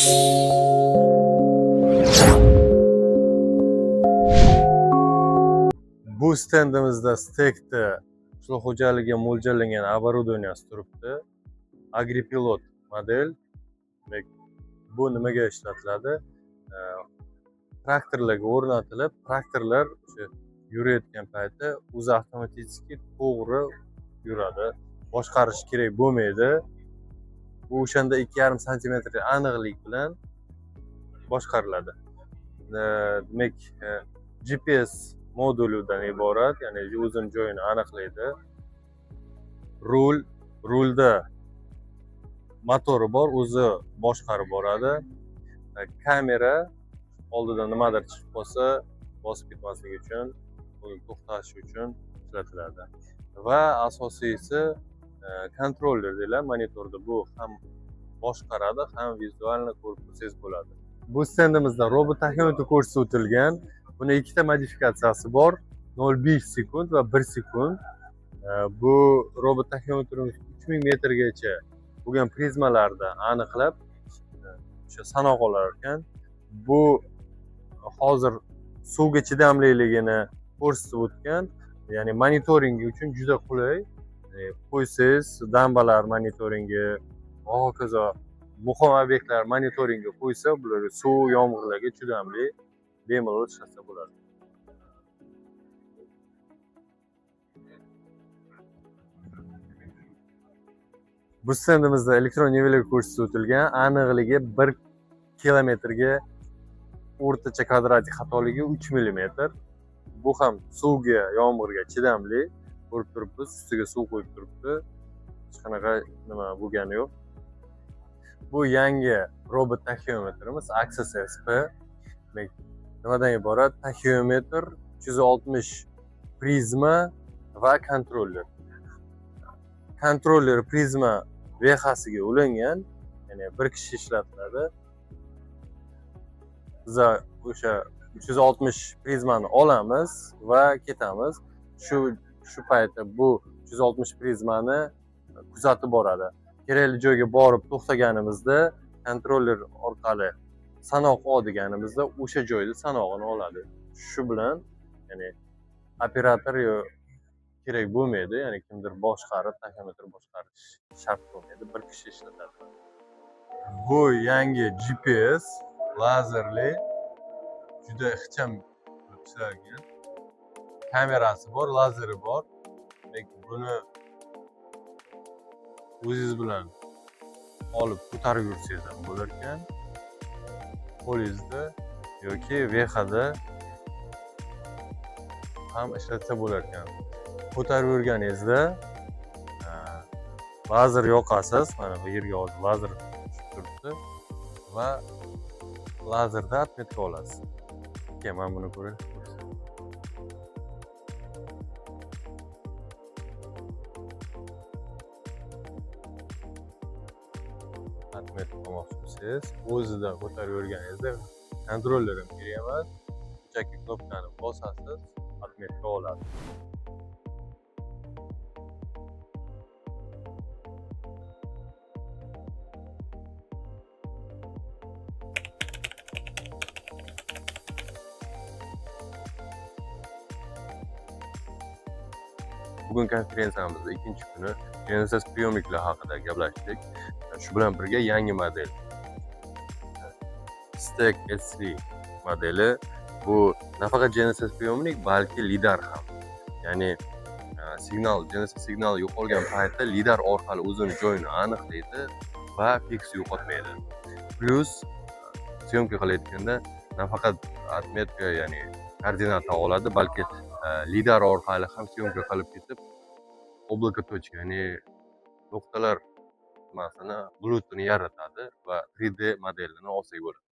Bu stendimizda Stekda qishloq xo'jaligiga mo'ljallangan оборудование si turibdi. Agripilot model. Demak, bu nimaga ishlatiladi? Traktorlarga o'rnatilib, traktorlar o'sha yurayotgan payti o'zi avtomatik to'g'ri yuradi. Boshqarish kerak bo'lmaydi. Bu o'shanda 2,5 santimetr aniqlik bilan boshqariladi. Demak, GPS modulidan iborat, ya'ni o'zini joyini aniqlaydi. Rulda motori bor, o'zi boshqarib boradi. Kamera oldida nimadir chiqib qolsa, bosib ketmasligi uchun, to'xtash uchun ishlatiladi. Va asosiysi kontroller deyiladi, monitorda bu ham boshqaradi, ham vizualni ko'rib tursangiz bo'ladi. Bu stendimizda robot taxometr ko'rsatib o'tilgan. Buni ikkita modifikatsiyasi bor: 0,5 sekund va 1 sekund. Bu robot taxometrimiz 3000 metrgacha bo'lgan prizmalarni aniqlab, o'sha sanoq olar ekan. Bu hozir suvga chidamliligini ko'rsatib o'tgan, ya'ni monitoring uchun juda qulay. Qo'ysangiz, dambalar monitoringi va hokazo muhim obyektlar monitoringi qo'ysa, bular suv, yomg'irlarga chidamli, bemalol ishlatsa bo'ladi. Bu stendimizda elektron nivelir ko'rsatib o'tilgan, aniqligi 1 kilometrga o'rtacha kvadratik xatoligi 3 millimetr. Bu ham suvga, yomg'irga chidamli. Ko'rib turibmiz, ustiga suv qo'yib turibdi. Hech qanaqa nima bo'lgani yo'q. Bu yangi robot taxiometrimiz Axis SP. Demak, nimadan iborat? Taxiometr, 360 prizma va kontroller. Kontroller prizma vexasiga ulangan, ya'ni bir kishi ishlatiladi. Biza o'sha 360 prizmani olamiz va ketamiz. Shu paytda bu 360 prizmani kuzatib boradi. Kerakli joyga borib to'xtaganimizda kontroller orqali sanoq ol deganimizda o'sha joyda sanog'ini oladi. Shu bilan, ya'ni operator yo kerak bo'lmaydi, ya'ni kimdir boshqarib, taxometr boshqarish shart bo'lmaydi, bir kishi ishlatadi. Bu yangi GPS lazerli, juda ixcham qilib ishlangan. Kamerasi bor, lazeri bor. Demak, buni o'zingiz bilan olib ko'tarib yursangiz ham bo'lar ekan. Qo'lingizda yoki vexada ham ishlatsa bo'lar ekan. Ko'tarib yurganingizda lazer yoqasiz, mana bu yerga hozir lazer tushib turibdi va lazerda отметка olasiz. Keyin mana buni ko'ring. Отметка olmoqchi bo'lsangiz, o'zida ko'tarib yurganingizda kontroller ham kerak emas. Shunchaki knopkani bosasiz, отметка oladi. Bugun konferensiyamizda ikkinchi kuni GNSS приемникlar haqida gaplashdik. Shu bilan birga yangi model Stek S3 modeli, bu nafaqat GNSS приемник, balki lidar ham. Ya'ni signal, GNSS signali yo'qolgan paytda lidar orqali o'zini joyini aniqlaydi va fiks yo'qotmaydi. Плюс съёмка qilayotganda nafaqat отметка, ya'ni koordinata oladi, balki lidar orqali ham съёмка qilib ketib, облако точка, ya'ni nuqtalar nimasini, bulutini yaratadi va 3D modelini olsak bo'ladi.